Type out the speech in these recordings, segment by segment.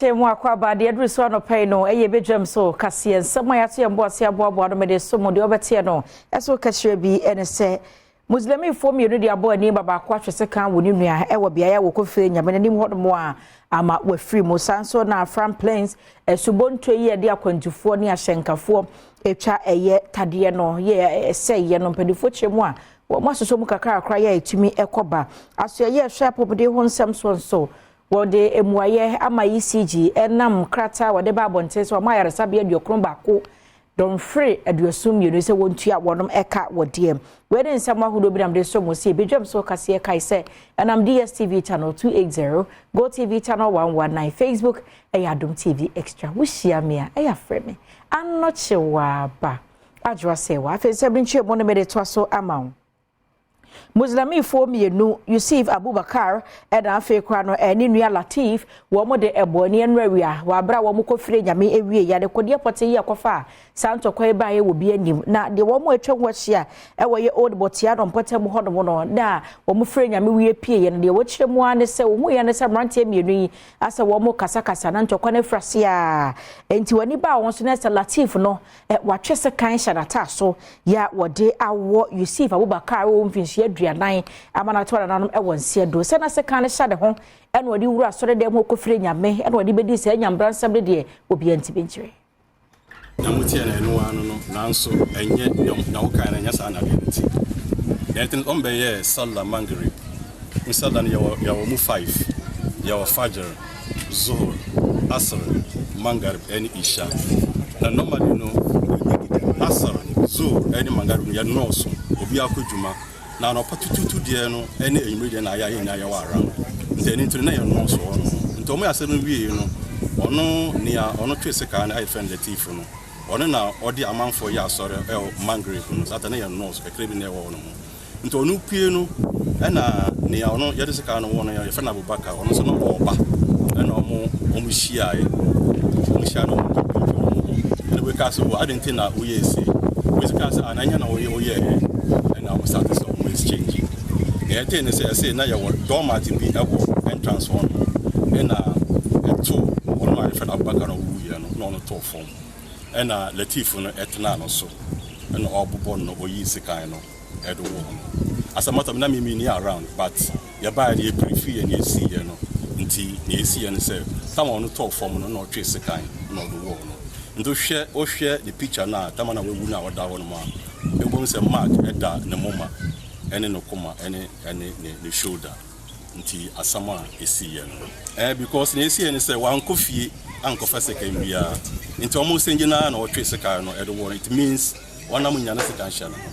Hyɛ mu akwaaba deɛ aduru so anɔpa yi no ɛyɛ badwam so kaseɛ nsɛm a yɛato yɛn bo ase aboaboa no mede so mu deɛ ɔbɛteɛ no ɛso kakyerɛ bi ɛne sɛ Muslimifoɔ mmienu de abɔ ani ba baako atwe sekan wɔ ne nua ɛwɔ beaeɛ a wɔkɔfie Nyame n'anim hɔnom a ama wafiri mu. Saa nso na Afram Plains asubontuo yi yɛde akwantufoɔ ne ahyɛnkafoɔ atwa ɛyɛ tadeɛ no yɛ ɛsɛeɛ no mpanimfoɔ kyerɛ mu a wɔn asosɔ mu kakrakra yɛ a ɛtumi ɛkɔ ba. Asoɛyɛ ɛhwɛ apɔmuden ho nsɛm soɔ nso wɔde mmuayɛ ama ECG ɛnam krataa a wɔde ba abɔnten sɛ wɔn ayaresabea 91 dɔnhwere 72 sɛ wɔntua wɔnom ɛka wɔ deɛ. Wei ne nsɛm ahodoɔ bi nam de so mu si ebedwam so kaseɛ kae sɛ ɛnam DSTV channel 280, Go TV channel 119, Facebook ɛyɛ Adom TV Extra. Wohyia me a ɛyɛ afrɛ me Anɔkye Waaba Adwoa sɛ wɔ afei nsɛm nkyerɛ mu no mede toa so ama wo. Muslimifoɔ mmienu, Yusuf Abubakar ɛna afei kora no ɛne nua Latif, wɔn de ɛbɔ ani ɛno awia wɔ abere a wɔn kɔfiri Nyame ewie yade kɔdeɛ pɔte yi akɔfa a saa ntɔkwa yi baeɛ wɔ bi anim na deɛ wɔn atwa ho ahyia ɛwɔ yɛ Old Bɔtia no mpɔtam hɔnom no na wɔn firi Nyame wie pie yɛ no deɛ wɔkyerɛ mu ara ne sɛ wɔn yɛ ne sɛ mmeranteɛ mmienu yi asɛ wɔn kasakasa na ntɔkwa no afiri ase a nti wɔn ani baa wɔn so na sɛ Latif no watwe sekan hyɛ n'ataa so yɛ a wɔde awɔ Yusuf Abubakar wɔ mfinhyia 40 ama n'ato nananom ɛwɔ nseɛ do sɛ na sekan no hyɛ ne ho ɛna wɔde wura asɔre dɛm hɔ kɔfiri Nyame ɛna wɔde bɛdi saa nyambra nsɛm no deɛ obiara ntumi nkyerɛ. Na moteɛ no ɛno ano no, nanso ɛnyɛ na wokae no ɛnyɛ saa na adeɛ no ti na ɛte no. Ɔmbɛyɛɛ Sallah Maghrib n Sallah no yɛwɔ mu five: yɛwɔ Fajr, Zuhur, Asr, Maghrib ɛne Isha. Na normally no, Asr, Zuhur ɛne Maghrib no yɛnɔɔso, obi akɔ dwuma, na anɔpa tututu deɛ no ɛne anwummere deɛ na ayɛ ayɛ nyinaa yɛwɔ around. Nti ɛno nti no na yɛnɔɔso hɔ no. Nti ɔmo yɛ asɛm no wie no, ɔno nea ɔno twe sekaa no ayɛ fɛn Latif no, ɔno na ɔde amanfoɔ yɛ asɔre ɛwɔ Maghrib no. Saa ta na yɛ nɔɔso kakra bi na ɛwɔ hɔ no ho. Nti ɔno pue no ɛna nea ɔno yɛde sekaa no wɔ no, yɛfrɛ no Abubakar, ɔno nso no ɔɔba ɛna ɔmo hyiaeɛ. Ɔmo hyia no, ɔmo ɔmo ho ɛna wei kaa sɛ, "O, adi nti na woyɛ esi?" Wei sɛ kaa sɛ, "Ana ɛnyɛ na woyɛ woyɛɛ?" Ɛna ɔmo start sɛ ɔmo exchange. Nea ɛtee ne sɛ ɛsɛ na yɛwɔ doormat bi ɛwɔ entrance hɔ no ɛna ɛto ɔno a yɛfrɛ no Abubakar no ɔwuiɛ no na ɔno tɔɔ fam ɛna Latif no ɛtena no so ɛna ɔbobɔ no, ɔyii sekan no ɛde wɔ no. Asɛm atɔ na mimi ni around, but yɛbaeɛ no yɛpirifi yɛ nea ɛsiiɛ no. Nti nea ɛsiiɛ no sɛ tama ɔno tɔɔ fam no na ɔtwe sekan na ɔde wɔɔ no. Nti wohwɛ ne picture no a tama na wawu no a ɔda hɔ no mu a, ɛbom sɛ mark ɛda ne moma ɛne ne koma ɛne ne shoulder. Nti asɛm a ɛsiiɛ no because nea ɛsiiɛ no sɛ wankɔ fie ankɔfa sekan biara, nti ɔmo sɛ nyinaa na ɔtwe sekan no ɛde wɔ no. It means ɔnam nya ne sekan hyɛ no ho.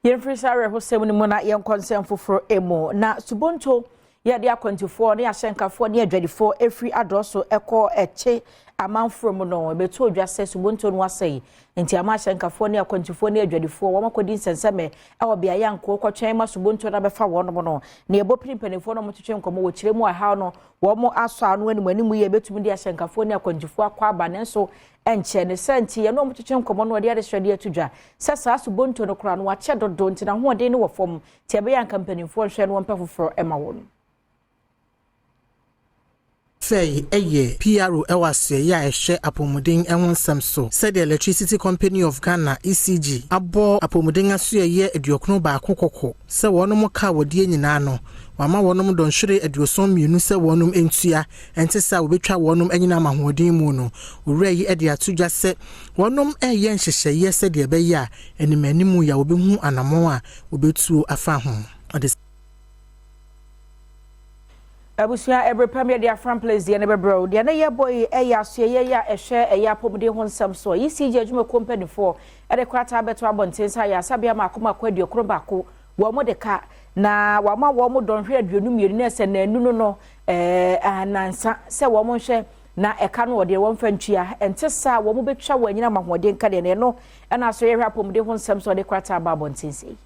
Yɛmfiri saa awerɛhosɛm no mu na yɛnkɔ nsɛm foforɔ mu. Na subonto yɛde akwantufoɔ ne ahyɛnkafoɔ ne adwadifoɔ ɛfiri adɔso ɛkɔ ɛkye amanfoɔ mu no ɛbɛtu odwa sɛ subonto no asɛe, nti ama ahyɛnkafoɔ ne akwantufoɔ ne adwadifoɔ wɔn akɔdi nsɛnsɛmɛ ɛwɔ beaeɛ ankoɔ kɔtwɛn ma subonto no abɛfa wɔn no. Na yɛbɔ piri mpanimfoɔ no wɔtwetwe nkɔmmɔ wɔ kyerɛ mu ahaw no wɔn asɔ ano anim anim yɛ bɛtumi de ahyɛnkafoɔ ne akwantufoɔ akɔ aba, nanso ɛnkyɛ ne sɛ nti yɛne wɔn twetwe nkɔmmɔ no wɔde adesrɛdeɛ ato dwa sɛ saa subonto no koraa no wakyɛ dodo, nti n'ahoɔden no wɔ fam, nti ɛbɛyɛ anka mpanimfoɔ nhwɛ no wɔmpɛ foforɔ ɛma wɔn. Sɛ ɛyɛ PRO ɛwɔ asoɛyɛ a ɛhwɛ apɔmuden ho nsɛm so sɛdeɛ Electricity Company of Ghana, ECG, abɔ apɔmuden asoɛyɛ 91 kɔkɔ sɛ wɔnom ka wɔdeɛ nyinaa no wama wɔnom dɔnhwere 72 sɛ wɔnom ntua, ɛnte sɛ a wɔbɛtwa wɔnom anyinam ahoɔden mu no. Owura yi de ato dwa sɛ wɔnom ɛyɛ nhyehyɛeɛ sɛdeɛ ɛbɛyɛ a anim anim yɛ a wɔbɛhu anammɔn a wɔbɛtuo afa ho ɔde. Abusua, ɛberɛ pam yɛde Afram Place deɛ no bɛbrɛ wo. Deɛ ne yɛbɔ yi ɛyɛ asoɛyɛ yi a ɛhwɛ ɛyɛ apɔmuden ho nsɛm so. ECG adwumakuo mpanimfoɔ ɛde krataa bɛto abɔnten sɛ ayɛ asabea mako mako 91 wɔn mo de ka na wɔama wɔn mo dɔnhwere 22 na ɛsɛ naanu no anansa sɛ wɔn nhwɛ na ɛka no wɔde wɔn mfa ntua, ɛnte saa wɔn bɛtwa wɔn anyinam ahoɔden ka deɛ. Na ɛno ɛna aso yɛhwɛ apɔmuden ho nsɛm so ɔde krataa ba abɔnten sɛ yi.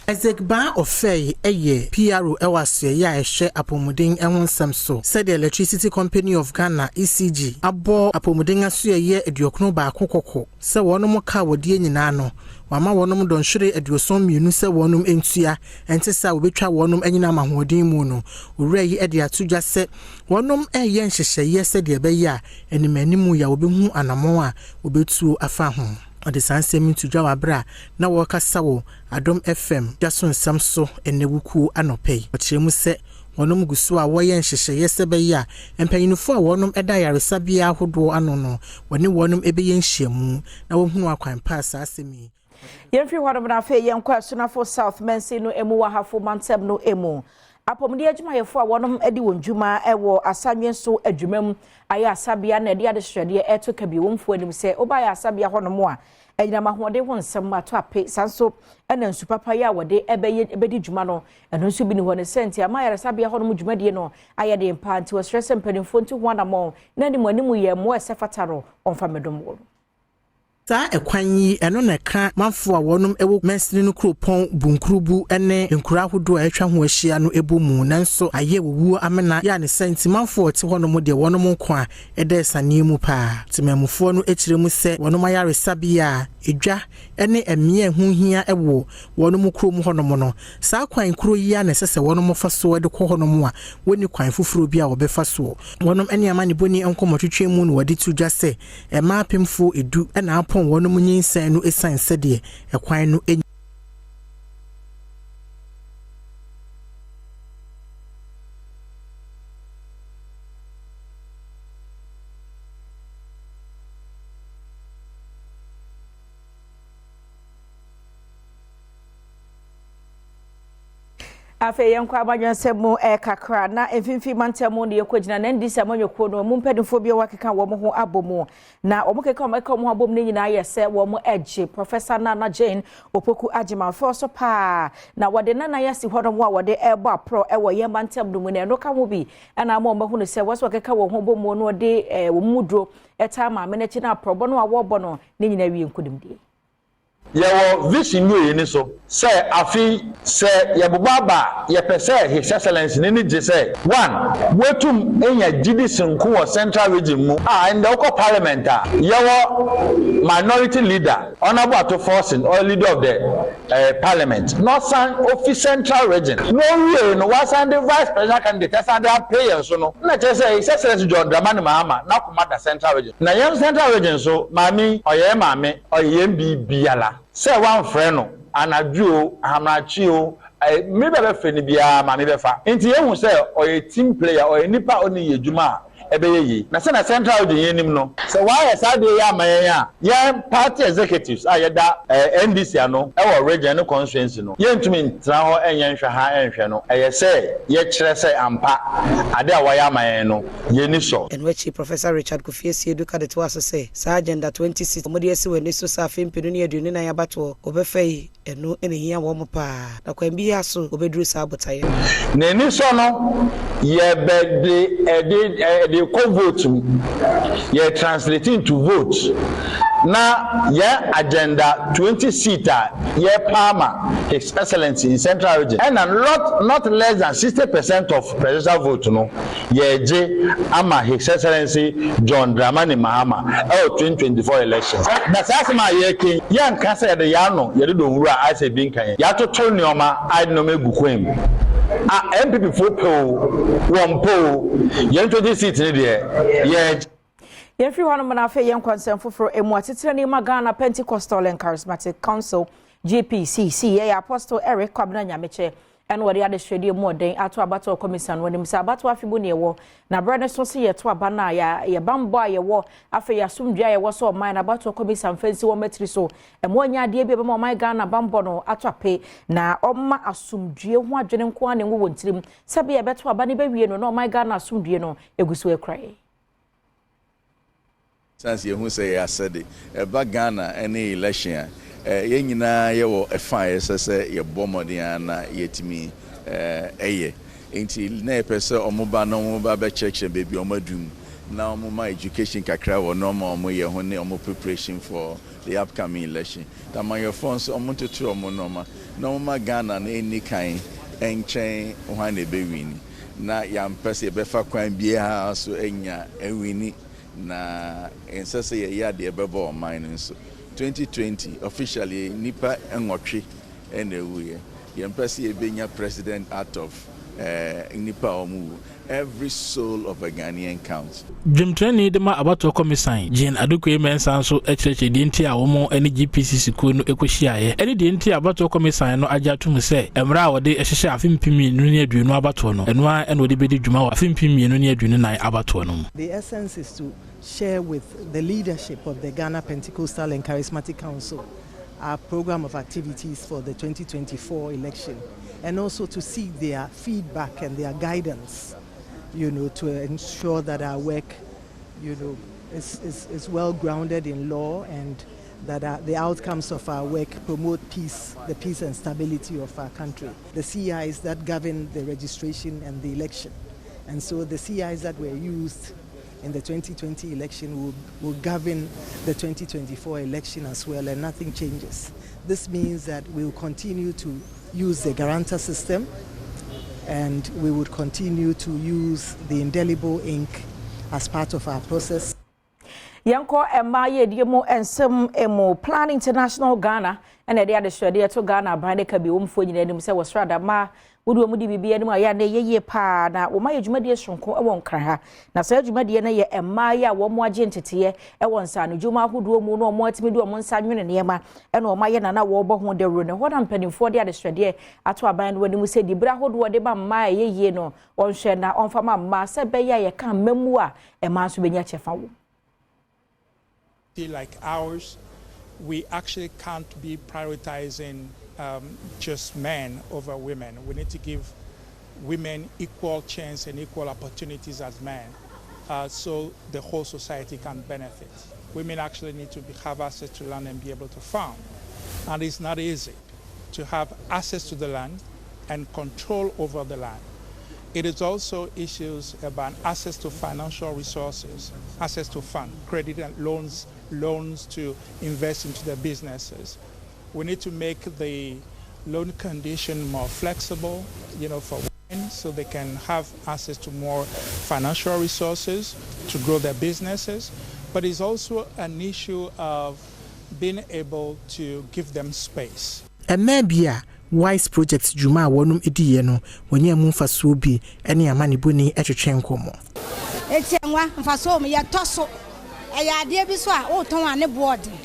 Isaac Baa Offei yɛ PRO wɔ asoɛeɛ a ɛhwɛ apɔmuden ho nsɛm so sɛdeɛ Electricity Company of Ghana, ECG, abɔ apɔmuden asoɛeɛ 91 kɔkɔ sɛ wɔnom ka a wɔdeɛ nyinaa no wɔama wɔnom dɔnhwere 72 sɛ wɔnom ntua ɛnte saa a wɔbɛtwa wɔnom anyinam ahoɔden mu no. Owura yi de ato dwa sɛ wɔnom reyɛ nhyehyɛeɛ sɛdeɛ ɛbɛyɛ a animanimu yi a wɔbɛhu anamɔn a wɔbɛtuo afa ho. Ɔde saa nsɛm yi to dwa wɔ aberɛ a na wɔrekasa wɔ Adom FM dwa so nsɛm so ɛnnɛ wukuo anɔpa yi. Ɔkyerɛ mu sɛ wɔnom gu so a wɔreyɛ nhyehyɛeɛ sɛ ɛbɛyɛ a mpanyinfoɔ a wɔnom da ayaresabea ahodoɔ ano no wɔne wɔnom bɛyɛ nhyiamu na wɔahunu akwan pa a saa asɛm yi Yɛmfiri hɔnom na afei yɛnkɔ Asunafo South mansin no mu wɔ Ahafo mantam no mu. Apɔmuden adwumayɛfoɔ a wɔnom di wɔn dwuma wɔ asanwenso adwuma mu ayɛ asabea na ɛde adesrɛdeɛ ɛreto kabiowomfoɔ anim sɛ woba ayɛ asabea hɔnom a anyinam ahoɔden ho nsɛm ato ape saa nso ɛna nsu papa yi a wɔde ɛbɛyɛ ɛbɛdi dwuma no ɛno nso bi ni hɔ ne sɛ nti ama ayaresabea hɔnom dwumadie no ayɛ den paa nti wɔsrɛ sɛ mpanimfoɔ nti ho anammɔn na anim anim yɛ mmoa ɛsɛ fata no ɔmfa mmɛdom wɔn. Saa ɛkwan yi ɛno na ɛka manfoɔ a wɔnom ɛwɔ mansini no kuropɔn Bunkurubu ne nkuro ahodoɔ a atwa ho ahyia no ɛbɔ mu nanso ayɛ wɔwuo amena yɛ a ne sɛ nti manfoɔ a wɔte hɔnom deɛ wɔnom nko a ɛda asiane mu paa. Temamufoɔ no kyerɛ mu sɛ wɔnom ayaresabea a edwa ne mmea a ɛho hia wɔ wɔnom kurom hɔnom no saa kwan kuro yi a na ɛsɛ sɛ wɔnom fa soɔ de kɔ hɔnom a wɔnni kwan foforɔ bi a wɔbɛfa soɔ. Wɔnom ne amanebɔni nkɔmmɔtwetwe mu na wɔde to dwa sɛ mmaa apemfoɔ 10 na apɔn wɔnom nyinsɛn no esiane sɛdeɛ ɛkwan no Afei yɛnkɔ abadwansɛm mu kakra na mfimfini mantam mu ne yɛkɔgyina na NDC amanyɔkuo no mu mpanimfoɔ bi a wɔakeka wɔn ho abɔ mu na wɔn keka wɔn ɛka wɔn ho abɔ mu no nyinaa yɛ sɛ wɔn agye Professor Nana Jane Opoku Agyemang so paa na wɔde nana yɛ asi hɔnom a wɔde ɛrebɔ aporɔ ɛwɔ yɛn mantam no mu na ɛno ka ho bi ɛna ama wɔn ahunu sɛ wɔsɛ wɔkeka wɔn ho bɔ mu no wɔde wɔn mu duro ɛtaa maame n'akyi na aporɔbɔ no a wɔrebɔ no ne nyinaa wie nkonimdie. Yɛwɔ vision wei ni so sɛ afi sɛ yɛbobɔ aba a yɛpɛ sɛ His Excellence ne ne gye sɛ one wetum enya gyidi sonko wɔ Central Region mu a ɛndɛ wokɔ parliament a yɛwɔ minority leader Honourable Ato Forson, ɔyɛ leader of the parliament na ɔsan ofi Central Region na owie no wasan de vice presidential candidate ɛsan de apɛ yɛn so no na kyerɛ sɛ His Excellence John Dramani Mahama n'akoma da Central Region na yɛn Central Region so maame ɔyɛ maame ɔyɛ yɛn biribiara sɛ wamfrɛ no anadwo o ahamrakye o mmiri bɛ bɛfrɛ no biara maame bɛfa nti yɛhu sɛ ɔyɛ team player, ɔyɛ nipa a ɔne yɛ adwuma a ɛbɛyɛ yie na sɛ na Central Region yɛn nim no sɛ wayɛ saa deɛ yɛ ama yɛn a yɛn party executives a yɛda NDC ano ɛwɔ region ne constituency no yɛntumi ntena hɔ ɛnyɛ nhwɛ ha ɛnhwɛ no ɛyɛ sɛ yɛkyerɛ sɛ ampa ade a wɔayɛ ama yɛn no yɛni sɔ. Ɛno akyi Professor Richard Kofi Asiedu ka de toa so sɛ saa Agenda 2060 wɔde asi wɔn ani so sɛ afe 2024 abatoɔ wɔbɛfa yi ɛno na ehia wɔn paa na kwan biara so wɔbɛduru saa botaeɛ no. N'ani sɔ no yɛbɛde ɛde ɛde kɔ vote mu yɛ translate into vote na yɛn Agenda 20 seat a yɛpa ama His Excellency in Central Region ɛna not less than 60% of presidential vote no yɛgye ama His Excellency John Dramani Mahama ɛwɔ 2024 elections. Na saa asɛm a yɛreka yɛnka sɛ yɛde yɛn ano yɛde dɔ nwura a ayɛ sɛ ebi nka yɛn yɛatoto nneɛma a yɛde nneɛma egu kwan mu a NPP foɔ pɛ o wɔn pɛ o yɛn 20 seat ne deɛ yɛgye. Yɛmfiri hɔnom na afei yɛnkɔ nsɛm foforɔ emu. Atetena ni ma Ghana Pentecostal and Charismatic Council, GPCC, yɛyɛ Apostle Eric Kwabena Nyamekyɛ ɛna wɔde adesrɛdeɛ mu ɔden ato abatoɔ kɔmisa no anim sɛ abatoɔ afe mu ne ɛwɔ na berɛ no so sɛ yɛto aba no a yɛbambɔ a yɛwɔ afei yɛasomdua a yɛwɔ sɛ ɔman na abatoɔ kɔmisa mfa nsi wɔn matiri so ɛmo anya adeɛ bi a ɛbɛma ɔman Ghana bambɔ no ato ape na ɔma asomdue ho adwene nko ara ne ngo wɔ ntirim sɛbi yɛbɛto aba no bɛwie no na ɔman Ghana asomdue no egu so akura yɛ. Sans yɛhu sɛ yɛ asɛde ɛba Ghana ne election a yɛn nyinaa yɛwɔ ɛfa a yɛsɛ sɛ yɛbɔ mmɔden a na yɛtumi ɛyɛ nti na yɛpɛ sɛ ɔmo ba na ɔmo ba bɛkyerɛkyerɛ baabi ɔmo adum. Na wɔn ma education kakra wɔ nneɛma a wɔyɛ ho ne wɔn preparation for the upcoming election. Amanyɔfoɔ nso, wɔn ntoto wɔn nneɛma na wɔn ma Ghana no ani kan nkyɛn hwan na ɛbɛwin, na yɛampɛ sɛ yɛbɛfa kwan biara so anya awin, na nsɛ sɛ yɛyɛ adeɛ ɛbɛbɔ ɔman no nso. 2020 officially, nipa 8 ɛna ɛwuiɛ. Yɛmpɛ sɛ yɛbɛnya president out of nipa a wɔn wu. Every soul of a Ghanaian counts. Dwamtenani de ma abatoɔ kɔmisan, Jean Adukwei Mensa, nso kyerɛkyerɛ deɛ nti a wɔn ne GPCC kuo no kɔhyiaeɛ ɛne deɛ nti a abatoɔ kɔmisan no agye atom sɛ mmerɛ a wɔde hyehyɛ afe 2020 abatoɔ no, ɛno ara ɛna wɔde bɛdi dwuma wɔ afe 2024 abatoɔ no mu. The essence is to share with the leadership of the Ghana Pentecostal and Charismatic Council our program of activities for the 2024 election and also to seek their feedback and their guidance to ensure that our work is well grounded in law and that the outcomes of our work promote peace, the peace and stability of our country. The CIs that govern the registration and the election. And so the CIs that were used in the 2020 election will govern the 2024 election as well, and nothing changes. This means that we will continue to use the guarantor system and we would continue to use the indelible ink as part of our process. Yɛnkɔ mmaa yɛdie mu nsɛm mu. Plan International Ghana ɛna ɛde adesrɛdeɛ to Ghana aban ne ka bi wɔmfoɔ nyinaa anim sɛ wɔsoro adama wode wɔn de biribi anim a yɛ na ɛyɛ yie paa na wɔn ayɛ dwumadie sononko wɔ Nkran ha. Na saa dwumadie no yɛ mmaa yi a wɔn agye nteteɛ wɔ nsaano dwuma ahodoɔ mu na wɔn atumi de wɔn nsa nwene nneɛma ɛna wɔn ayɛ nana wɔrebɔ ho dawuro ne hɔ. Na mpanimfoɔ de adesrɛdeɛ ato aban no anim sɛ dibere ahodoɔ de ma mmaa a ɛyɛ yie no, wɔnhwɛ na wɔmfa ma mmaa sɛ bɛyɛ a yɛka mmamu a mmaa nso bɛnya kyɛfa wɔ. Like ours, we actually can't be prioritizing just men over women. We need to give women equal chance and equal opportunities as men so the whole society can benefit. Women actually need to have access to land and be able to farm. And it's not easy to have access to the land and control over the land. It is also issues about access to financial resources, access to funds, credit and loans, loans to invest into their businesses. We need to make the loan condition more flexible for women so they can have access to more financial resources to grow their businesses. But it's also an issue of being able to give them space. Mmaa bi a WISE project dwuma a wɔnom diiɛ no wɔnyɛ mu mfasoɔ bi ne amanebɔni twetwe nkɔmmɔ. Eti nwa mfasoɔ mu yɛtɔ so, ɛyɛ adeɛ bi so a wotɔn a ne boɔ den,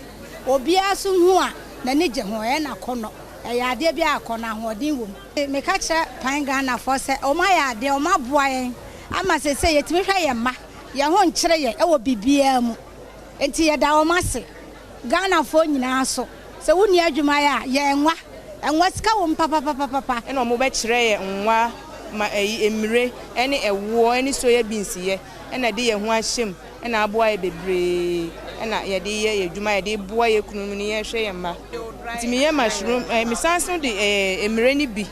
obiara so hu a n'ani gye ho, ɛyɛ n'akɔnɔ, ɛyɛ adeɛ bi a akɔnɔ ahoɔden wɔ mu. Meka kyerɛ Plan Ghanafoɔ sɛ ɔmo ayɛ adeɛ, ɔmo aboa yɛn ama sese yɛtumi hwɛ yɛn mma, yɛn ho nkyerɛ yɛ ɛwɔ biribiara mu, nti yɛda wɔn ase. Ghanafoɔ nyinaa so, sɛ wonni adwuma yɛ a, yɛn nwa nwa sika wɔ mu papapapapa. Ɛna ɔmo bɛkyerɛ yɛ nwa ma ɛyi emire ɛne ɛwoɔ ɛne soya beans yɛ, ɛna ɛde yɛn ho ahyɛ mu, ɛna aboa yɛ bebree, ɛna yɛde yɛ yɛ adwuma, yɛde boa yɛ kunu mu ne yɛhwɛ yɛn mma. Nti meyɛ mushroom, mesan so de emire no bi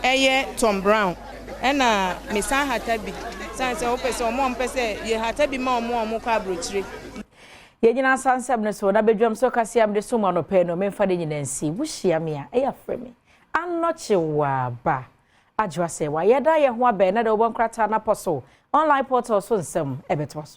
ɛyɛ Tom Brown, ɛna mesan hata bi san sɛ wopɛ sɛ ɔmo a ɔmo pɛ sɛ yɛ hata bi ma ɔmo a ɔmo kɔ aburokyire. Yɛgyina nsa nsɛm no so na bɛdwam so kaseɛ mede so mu anɔpɛ no, memfa de nyina nsi. Wohyia me a, ɛyɛ afrɛ me Anɔkye Waaba Adwoa sɛ wayɛ da yɛ ho abɛn na de wobɔ nkrataa no apɔ so online portal so nsɛm ɛbɛtoa so.